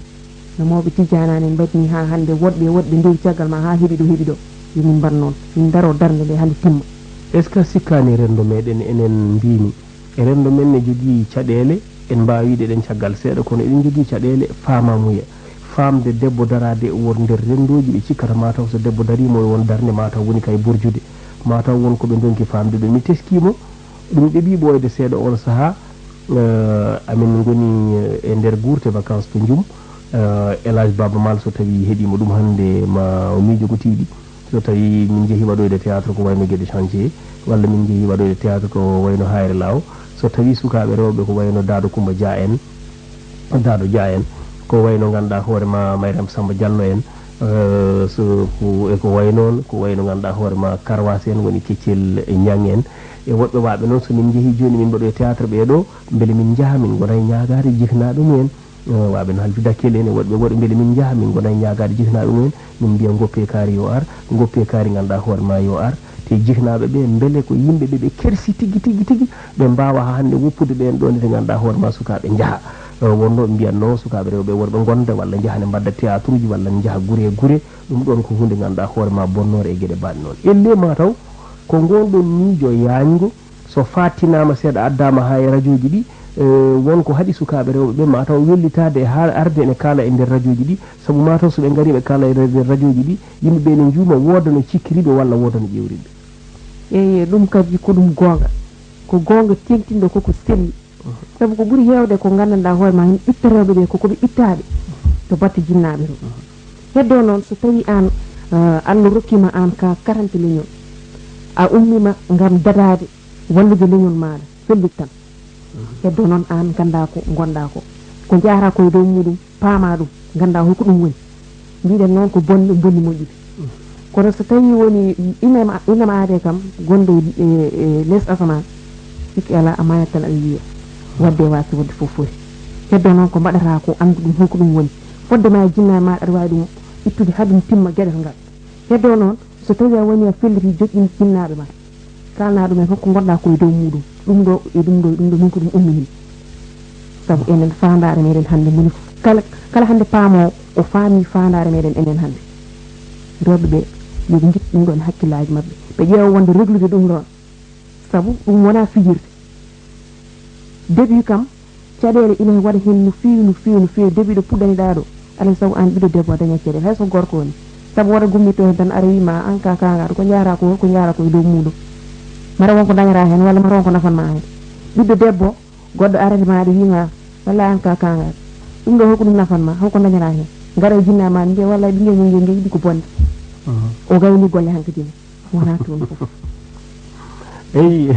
No mawɓe Tijjaani en mbaɗi ni haa hannde, woɗɓe e woɗɓe ndewi caggal ma haa heɓi ɗo, heɓi ɗo. Yo min mbaɗ noon, min ndaro darnde nde haa nde timma. Est-ce que a sikkaani renndo meɗen enen mbiimi? E renndo men ne jogii caɗeele, en mbaawi wiide eɗen caggal seeɗa, kono eɗen jogii caɗeele faamaamuya. Faamde debbo daraade e won nder renndooji ɓe cikkata mataw so debbo dariima e won darnde mataw woni kay burjude. Mataw won ko ɓe ndonki faamde ɗum. Mi teskiima, ɗum ɗeɓii ɓooyde seeɗa oon sahaa, eh, amin ngoni, eh, e nder guurte vacances to Njum. Eh, El Hadj Baba Maal so tawii heɗiima ɗum hannde ma o miijo ko tiiɗi. So tawii min njehii waɗoyde théâtre ko wayno Guédé Chantier, walla min njehii waɗoyde théâtre ko wayno Hayre Law, so tawii sukaaɓe rewɓe ko wayno Daado Coumba Dia en, Daado Dia en, ko wayno ngannduɗaa hoore ma Mayrem Samba Diallo en, eh, so ko, e ko wayi noon, ko wayno ngannduɗaa hoore ma Karwas en, woni Keccel Niang en, e woɗɓe waaɓe noon, so min njehii jooni min mbaɗoya théâtre ɓee ɗo, mbele min njaha min ngona e ñaagaade jiknaaɓe mumen. Eh, waaɓe no Halfi Dakkel en e woɗɓe woɗɓe, mbele min njaha min ngona e ñaagaade jiknaaɓe mumen, min mbiya ngoppe kaari yo ar, ngoppe kaari ngannduɗaa hoore ma yo ar. Te jiknaaɓe ɓe mbele ko yimɓe ɓe ɓe kersi tigi, tigi, tigi, ɓe mbaawa haa hannde woppude ɓeen ɗoon ete ngannduɗaa hoore ma sukaaɓe njaha. Eh, wonno ɓe mbiyatno sukaaɓe rewɓe e worɓe ngonda walla njaha ne mbadda théâtre uji walla ne njaha gure e gure, ɗum ɗoon ko huunde ngannduɗaa hoore ma bonnoore e geɗe baaɗe noon. Elle ma taw ko ngoon ɗoon miijo yaañgo, so faattinaama seeɗa addaama haa e rajooji ɗi, eh, won ko haɗi sukaaɓe rewɓe ɓe mataw wellitaade e haa arde ene kaala e nder rajooji ɗi, sabu mataw so ɓe ngarii ɓe kaala e nder rajooji ɗi, yimɓe ɓe ne njuuma wooda no cikkiriiɓe walla wooda no ƴeewriiɓe. Eey, ɗum kadi ko ɗum goonga. Ko goonga teeŋtinɗo ko ko selli. Sabu ko ɓuri heewde ko nganndanɗaa hoore ma heen ɓiɓɓe rewɓe ɓe ko ko ɓe ɓittaaɓe to batte jinnaaɓe to. Heddoo noon so tawii aan, eh, Allah rokkiima aan ka quarante leñol, a ummiima ngam dadaade wallude leñol maaɗa, fellit tan. Heddoo noon aan nganndaa ko ngonɗaa ko. Ko njahata ko e dow muuɗum, paamaa ɗum, nganndaa holko ɗum woni. Mbiɗen noon ko bonde bonni moƴƴude. Kono so tawii woni inama, inama aade kam, gonɗo e, e, e les asamaan, sikki alaa a maayat tan aɗa yiya. Waɗde e waasde waɗde fof foti. Heddoo noon ko mbaɗataa ko anndu ɗum holko ɗum woni. Fodde ma e jinnaaɓe ma aɗa waawi ɗum ittude haa ɗum timma geɗal ngal. Heddoo noon, so tawii a woni a felliti joƴƴin jinnaaɓe ma, kaalnaa ɗumen fof ko ngonɗaa ko e dow muuɗum. Ɗum ɗo e ɗum ɗo e ɗum ɗo min ko ɗum ummini. Sabu enen faandaare meɗen hannde moni fof. Kala, kala hannde paamoowo o faami faandaare meɗen enen hannde. Rewɓe ɓe yo ɓe njiɗ ɗum ɗoon e hakkillaaji maɓɓe. Ɓe ƴeewa wonde reglude ɗum ɗoon. Sabu ɗum wonaa fijirde. Début kam, caɗeele ina waɗa heen no feewi, no feewi, no feewi. Début ɗo puɗɗaniɗaa ɗo, alaa e sago aan ɓiɗɗo debbo a dañat caɗeele, hay so gorko woni. Sabu wota gummitto heen tan ara wiima aan ka kaangaɗo, ko njahataa ko, ko njahataa ko e dow muuɗum. Mara won ko dañataa heen, walla mara won ko nafan ma heen. Ɓiɗɗo debbo, goɗɗo arata ma ɗo wiima, wallay aan ka kaangaɗo. Ɗum ɗo holko ɗum nafan ma, holko dañataa heen? Ngara e jinnaaɓe ma, mbiya wallay ɓinngel mum ngel, ngel yiɗi ko bonde. O gayni golle hankadi ne, wonaa toon fof. Eyi,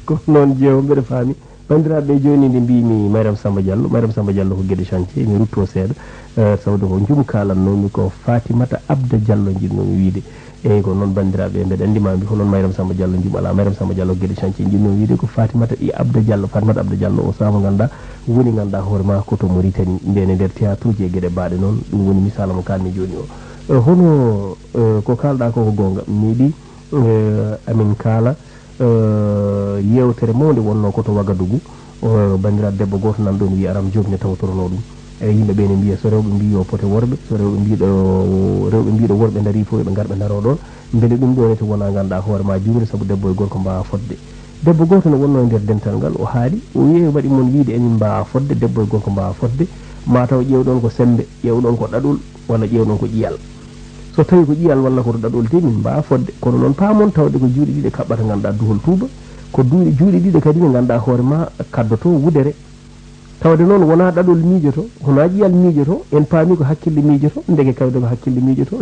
ko noon, jeewo, mbeɗa faami. Banndiraaɓe, jooni nde mbiymi Mariam Samba Diallo, Mariam Samba Diallo ko Guédé Chantier, mi rutto seeɗa, eh, tawde ko Njum kaalannoomi, ko Fatimata Abda Diallo njiɗnoomi wiyde. Eyi, ko noon, banndiraaɓe, mbeɗa anndi ma mbi ko noon Mariam Samba Diallo Njum alaa, Mariam Samba Diallo Guédé Chantier njiɗnoomi wiyde ko Fatimata ɗi Abda Diallo, Fatimata Abda Diallo o saama ngannduɗaa woni ngannduɗaa hoore ma ko to Mauritanie, ndeen e nder théâtre uji e geɗe baaɗe noon, ɗum woni misaala mo kaalmi jooni o. Eh, hono, eh, ko kaalɗaa ko ko goonga, miɗi, eh, amin kaala, eh, yeewtere mawnde wonnoo ko to Wagadugu. O, banndiraaɗo debbo gooto nan ɗoon wiyi Aram Diop ne tawtoronoo ɗum. E yimɓe ɓee ne mbiya so rewɓe mbiyi o pote worɓe, so rewɓe mbiɗo, rewɓe mbiɗo worɓe ndarii fof, ɓe ngar ɓe ndaroo ɗoon. Mbele ɗum ɗoo ne to wonaa ngannduɗaa hoore ma juumde, sabu debbo e gorko mbaawa fotde. Debbo gooto ne wonnoo e nder dental ngal, o haali, o wiyi, waɗi mon wiyde emin mbaawa fotde, debbo e gorko mbaawa fotde, ma taw ƴeewɗon ko semmbe, ƴeewɗon ko ɗaɗol, walla ƴeewɗon ko ƴiyal. So tawii ko ƴiyal walla ko to ɗaɗol de, min mbaawa fotde. Kono noon, paamon tawde ko juuɗe ɗiɗi kaɓɓata ngannduɗaa duhol tuuba, ko duuɗe, juuɗe ɗiɗi kadi ne ngannduɗaa hoore ma kaddotoo wudere. Tawde noon wonaa ɗaɗol miijoto, wonaa ƴiyal miijoto, en paami ko hakkille miijoto, ndeke kawde ko hakkille miijoto.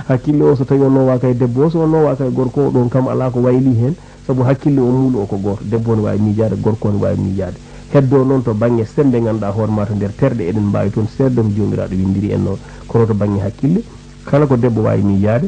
Hakkille o so tawii o noowaaka e debbo o, so o noowaaka e gorko o, ɗoon kam alaa ko waylii heen, sabu hakkille o muulu o ko gooto, debbo ne waawi miijaade, gorko ne waawi miijaade. Heddoo noon to bannge semmbe ngannduɗaa hoore ma to nder terɗe eɗen mbaawi toon seedde ko Joomiraaɗo winndiri en noon. Kono to bannge hakkille, kala ko debbo waawi miijaade,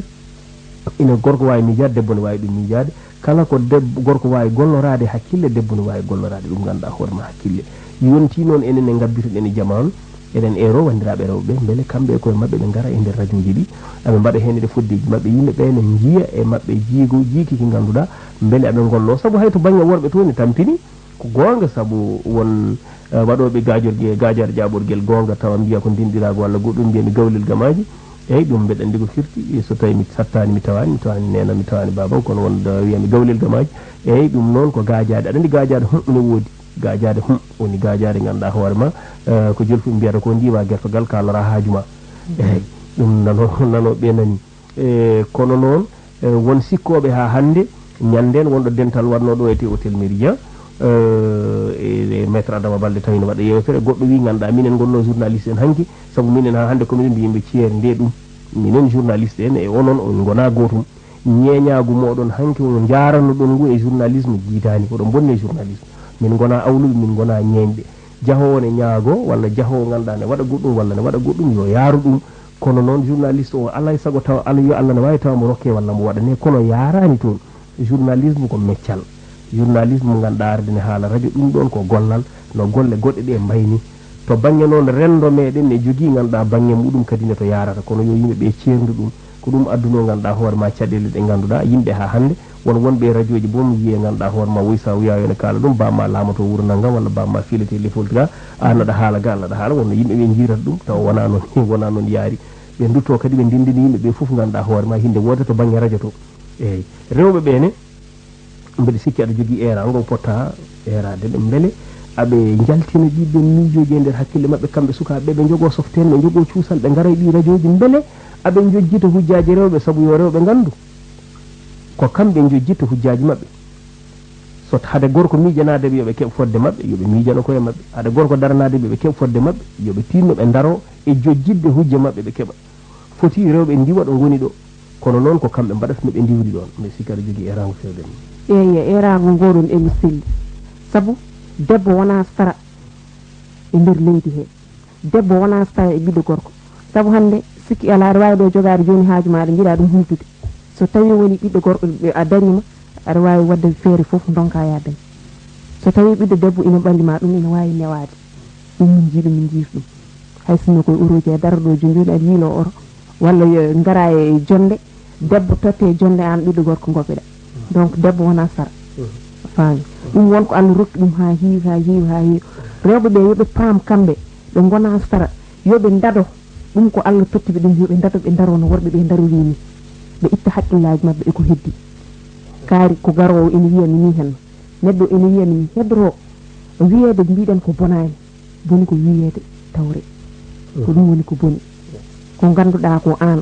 ina gorko waawi miijaade, debbo ne waawi ɗum miijaade. Kala ko debbo, gorko waawi golloraade hakkille, debbo ne waawi golloraade ɗum, ngannduɗaa hoore ma hakkille. Yontii noon enen ne ngabbitoɗen e jamaanu, eɗen eero wanndiraaɓe rewɓe ɓe, mbele kamɓe e koye maɓɓe ɓe ngara e nder rajooji ɗi, aɓe mbaɗa heen e ɗe foddeeji maɓɓe, yimɓe ɓe ne njiya e maɓɓe jiigo, jiiki ki ngannduɗaa, mbele aɓe ngollo. Sabu hay to bannge worɓe toon ne tampini, ko goonga, sabu won, eh, waɗooɓe gaajorge, gaajaade jaaɓorgel goonga tawa mbiya ko ndinɗiraagu walla goɗɗum, mbiya mi gawlel gamaaji. Eeyi, ɗum mbeɗa anndi ko firti, so tawii mi sattaani, mi tawaani, mi tawaani neene am, mi tawaani baaba am, kono won ɗo wiya mi gawlel gamaaji. Eeyi, ɗum noon ko gaajaade. Aɗa anndi gaajaade hum ina woodi. Gaajaade hum woni gaajaade ngannduɗaa hoore ma, eh, ko jolfuɓe mbiyata ko ndiwa gertogal, kaalora haaju ma. Eeyi, ɗum nano, nanooɓe ɓe nani. E, kono noon, e, won sikkooɓe haa hannde, ñanndeen won ɗo dental waɗnoo ɗo etee Hôtel Méridien, e, e, e Maître Adama Baldé tawi no waɗa yeewtere, goɗɗo wii, ngannduɗaa, minen ngonnoo journaliste en hanki, sabu minen haa hannde ko minen mbiyi yimɓe ceer nde ɗum. Minen journaliste en e onon, on ngonaa gootum. Ñeeñaagu mooɗon hanki, on njaaranoɗon ngu e journalisme jiidaani, oɗon mbonni e journalisme. Min ngonaa awluɓe, min ngonaa ñeeñɓe. Jahoowo ne ñaagoo, walla jahoowo ngannduɗaa ne waɗa goɗɗum, walla ne waɗa goɗɗum, yo yaaru ɗum. Kono noon, journaliste o, alaa e sago tawa, Alla, yo Alla ne waawi tawa mo rokkee walla mo waɗanee, kono yaaraani toon. Journalisme ko meccal. Journalisme mo ngannduɗaa arde ne haala rajo, ɗum ɗoon ko gollal, no golle goɗɗe ɗe mbayni. To bannge noon, renndo meɗen ne jogii ngannduɗaa bannge muɗum kadi ne to yaarata, kono yo yimɓe ɓe ceerndu ɗum. Ko ɗum addunoo ngannduɗaa hoore ma caɗeele ɗe ngannduɗaa yimɓe haa hannde, won wonɓe e rajooji boom, yiyee ngannduɗaa hoore ma, woy sa wiyaa yo ne kaala ɗum, bamma laamoto wuro nanngam walla bamma fiilete lefol ga, aan aɗa haala ga, aan aɗa haala, wonno yimɓe ɓe njiirata ɗum, tawa wonaa noon, wonaa noon yaari. Ɓe ndutto kadi ɓe ndinndini yimɓe ɓe fof ngannduɗaa hoore ma, hinde wooda to bannge rajo to. Eeyi, rewɓe ɓe ne, mbeɗa sikki aɗa jogii eeraango, potta eeraade ɓe, mbele aɓe njaltina ɗii ɗoon miijooji e nder hakkille maɓɓe, kamɓe sukaaɓe ɓe, ɓe njogoo softeen, ɓe njogoo cuusal, ɓe ngara e ɗii rajooji, mbele aɓe njojjita hujjaaji rewɓe, sabu yo rewɓe nganndu ko kamɓe njojjitta hujjaaji maɓɓe. So hade gorko miijanaade ɓe yo ɓe keɓ fodde maɓɓe, yo ɓe miijano koye maɓɓe. Hade gorko daranaade ɓe yo ɓe keɓ fodde maɓɓe, yo ɓe tiinno ɓe ndaroo e jojjitde hujja maɓɓe ɓe keɓa. Foti rewɓe ndiwa ɗo ngoni ɗo, kono noon ko kamɓe mbaɗata no ɓe ndiwri ɗoon. Mbeɗa sikki aɗa jogii eeraango feewde mi. Eeyi, eeraango ngoo ɗoon emi selli. Sabu debbo wonaa sara e nder leydi hee. Debbo wonaa sara e ɓiɗɗo gorko. Sabu hannde sikki alaa, aɗa waawi ɗo jogaade jooni haaju maaɗa, njiɗaa ɗum humtude. So tawii woni ɓiɗɗo gorko, ɓe, a dariima, aɗa waawi waɗde feere fof, ndonkaa yaa dañ. So tawii ɓiɗɗo debbo ina ɓalli ma, ɗum ina waawi newaade. Ɗum min njiɗi, min njiiri ɗum. Hay sinno koye orooji e daro ɗo, jooni jooni aɗa yiiloo oro, walla yo ngara e jonnde, debbo totte e jonnde, aan ɓiɗɗo gorko ngoppeɗa. Donc debbo wonaa sara. Faami. Ɗum won ko Allah rokki ɗum haa heewi, haa heewi, haa heewi. Rewɓe ɓe yo ɓe paam kamɓe, ɓe ngonaa sara, yo ɓe ndado. Ɗum ko Allah totti ɓe ɗum, yo ɓe ndado, ɓe ndaro no worɓe ɓe ndarori ni. Ɓe itta hakkillaaji maɓɓe e ko heddi. Kaari ko garoowo ina wiya mi nii henno. Neɗɗo ina wiya mi nii hedoro. Wiyeede mbiɗen ko bonaani. Boni ko wiyeede tawre. Ko ɗum woni ko boni. Ko ngannduɗaa ko aan.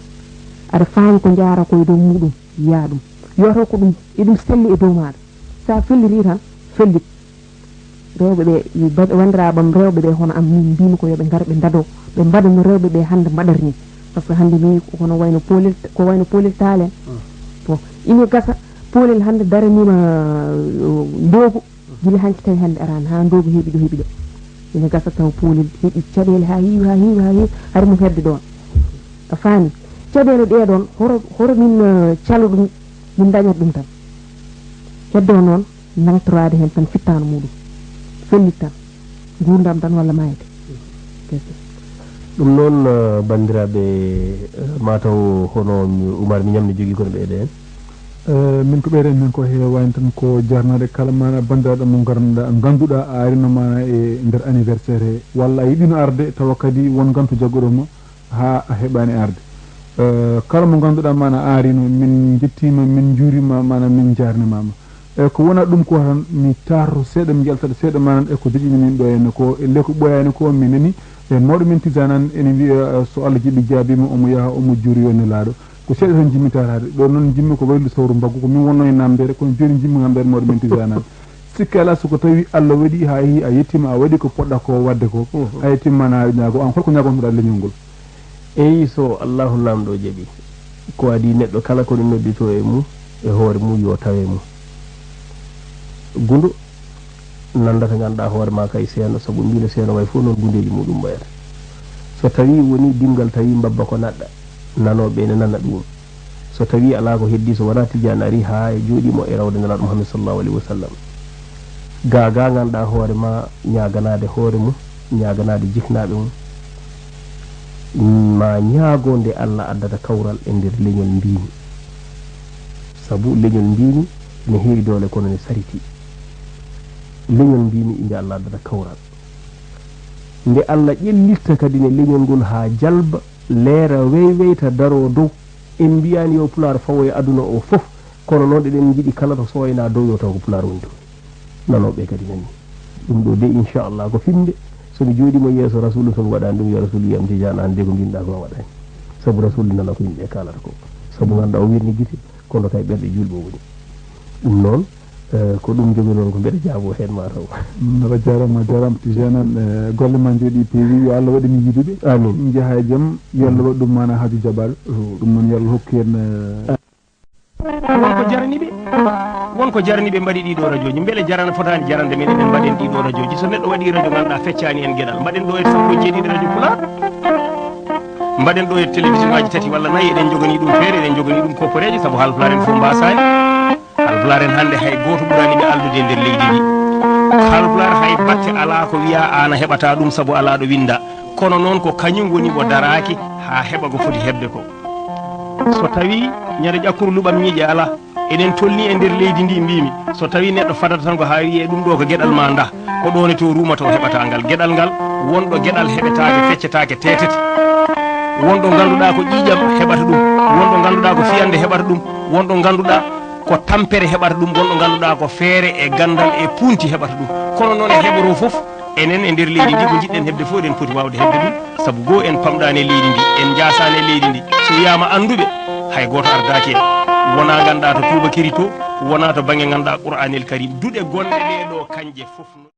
Aɗa faami ko njaara ko e dow muɗum, yiyaa ɗum. Yo taw ko ɗum, eɗum selli e dow maaɗa. So a felliti tan, fellit. Rewɓe ɓe, ba-, wanndiraaɓe am rewɓe ɓe hono am, min mbiymi ko yo ɓe ngar ɓe ndado, ɓe mbaɗa no rewɓe ɓe hannde mbaɗata ni. Par ce que hannde mi ko hono wayno poolel, ko wayno poolel taalen. Bon, ina gasa poolel hannde daraniima, uh, ndoogu, gila hanki tawi hannde araani, haa ndoogu heɓi ɗo, heɓi ɗo. Ina gasa taw poolel heɓi caɗeele haa heewi, haa heewi, haa heewi, hari mum hedde ɗoon. A faami? Caɗeele ɗee ɗoon, horo, horo min, uh, calo ɗum, min ndañata ɗum tan. Heddo noon, nangtoraade heen tan fittaandu muɗum, fellit tan, nguurndam tan walla maayde. Kese. Ɗum noon, eh, banndiraaɓe, eh, mataw hono mi, Umar Miñam ne jogii ko no ɓeyda heen. Eh, min ko ɓeyda heen ko heewaani tan, ko jarnaade kala mana banndiraaɗo mo ngannduɗaa, ngannduɗaa a arino mana e nder anniversaire he, walla a yiɗino arde tawa kadi won ngantu jagguɗo ma, haa a heɓaani arde. Eh, kala mo ngannduɗaa mana a arino, min njettiima, min njuuriima, mana min njaarnimaama. E ko wona ɗum ko tan, mi taarto seeɗa, mi yaltat seeɗa, manan e ko joƴini min ɗo henne ko, e le ko ɓooyaani ko, mi nani, e mawɗo men Tijaan en ene wiya, eh, so Allah jiɗi jaabiima, omo yaha, omo juuri yo nelaaɗo. Ko seeɗa tan njimmi taataade. Ɗo noon njimmi ko waylude sawru mbaggu, ko min wonno e naamndeede, kono jooni njimmi naamndeede mawɗo men Tijaan en. Sikke alaa, so ko tawi Allah waɗi haa yehi a yettiima, a waɗi ko poɗɗa ko waɗde ko, mhm, a yettiima, ma a ñaago, aan holko ñaagontoɗaa leñol ngol? Eyi, so Allaahu Laamɗo jaɓi, ko adii neɗɗo kala ko ne nodditoo e mum, e hoore mum, yo tawe mum. Gundo nanndata ngannduɗaa hoore maa kay seeno, sabu mbiino seeno way fof noon gundeeji muɗum mbayata. So tawii wonii dimngal, tawii mbabba ko naɗɗa, nanooɓe ene nana ɗum. So tawii alaa ko heddii, so wonaa Tijaan arii haa e jooɗii mo e rawde Nelaaɗo Muhammad sallallaahu aleyhi wa sallam. Gaa gaa ngannduɗaa hoore maa, ñaaganaade hoore mum, ñaaganaade jiknaaɓe mum, ma ñaago nde Allah addata kawral e nder leñol mbiimi. Sabu leñol mbiimi ne heewi doole kono ne sariti. Leñol mbiimi inde Allah addata kawral. Nde Allah ƴellirta kadi ne leñol ngol haa jalba, leera weyweyta daroo dow. En mbiyaani yo Pulaar fawo e aduna o fof, kono noon eɗen njiɗi kala to sooynaa dow yo taw ko Pulaar woni toon. Nanooɓe kadi nani. Ɗum ɗo de inchallah ko fiɓnde, so mi jooɗiima yeeso Rasuulu so mi waɗaani ɗum yo Rasuulu wiyam Tijaan aan de ko mbinɗaa ko a waɗaani. Sabu Rasuulu nana ko yimɓe kaalata ko. Sabu ngannduɗaa o wirni gite, kono kay ɓerɗe juulɓe o woni. Ɗum noon, eh, ko ɗum jogi noon ko mbeɗa jaaboo heen mataw. Mm, a jaaraama, a jaaraama Tijaan aan, eh, golle maa njooɗii peewi, yo Allah waɗ en yiiduɓe. Amiin. Njahaa e jam, yo Allah waɗ ɗum mana haaju jaɓaaɗo. Mm. Ɗum noon yo Allah hokku en, eh, Won ko jarani ɓe, won ko jarani ɓe mbaɗi ɗii ɗoo rajooji. Mbele jarana fotaani jarande men eɗen mbaɗen ɗii ɗoo rajooji? So neɗɗo waɗii rajo ngannduɗaa feccaani en geɗal, mbaɗen ɗo e sappo e jeeɗiɗi rajo Pulaar. Mbaɗen ɗo e télévision ngaaji tati walla nayi, eɗen njoganii ɗum feere, eɗen njoganii ɗum kopporeeje, sabu Haalpulaar en fof mbaasaani. Haalpulaar en hannde hay gooto ɓuraani ɓe alɗude e nder leydi ndi. Haalpulaar hay batte alaa ko wiyaa aan a heɓataa ɗum sabu alaa ɗo winndaa. Kono noon ko kañum woni mo daraaki haa heɓa ko foti heɓde ko. So tawii ñande ƴakkuru luɓam ñiiƴe alaa, eɗen tolnii e nder leydi ndi mbiimi, so tawii neɗɗo fadata tan ko haa wiyee ɗum ɗo ko geɗal maa ndah, ko ɗo ne to ruumata o heɓata ngal. Geɗal ngal, won ɗo geɗal heɓetaake, feccetaake, teetete. Won ɗo ngannduɗaa ko ƴiiƴam heɓata ɗum, won ɗo ngannduɗaa ko fiyannde heɓata ɗum, won ɗo ngannduɗaa ko tampere heɓata ɗum, won ɗo ngannduɗaa ko feere e ganndal e puunti heɓata ɗum. Kono noon e heɓoroo fof, enen e nder leydi ndi ko njiɗɗen heɓde fof eɗen poti waawde heɓde ɗum, sabu goo en pamɗaani e leydi ndi, en njaasaani e leydi ndi. So wiyaama annduɓe, hay gooto ardaaki en. Wonaa ngannduɗaa to tuubakiri to, wonaa to bannge ngannduɗaa Qur'aanil Kariim. Duɗe gonɗe ɗee ɗoo kañje fof no.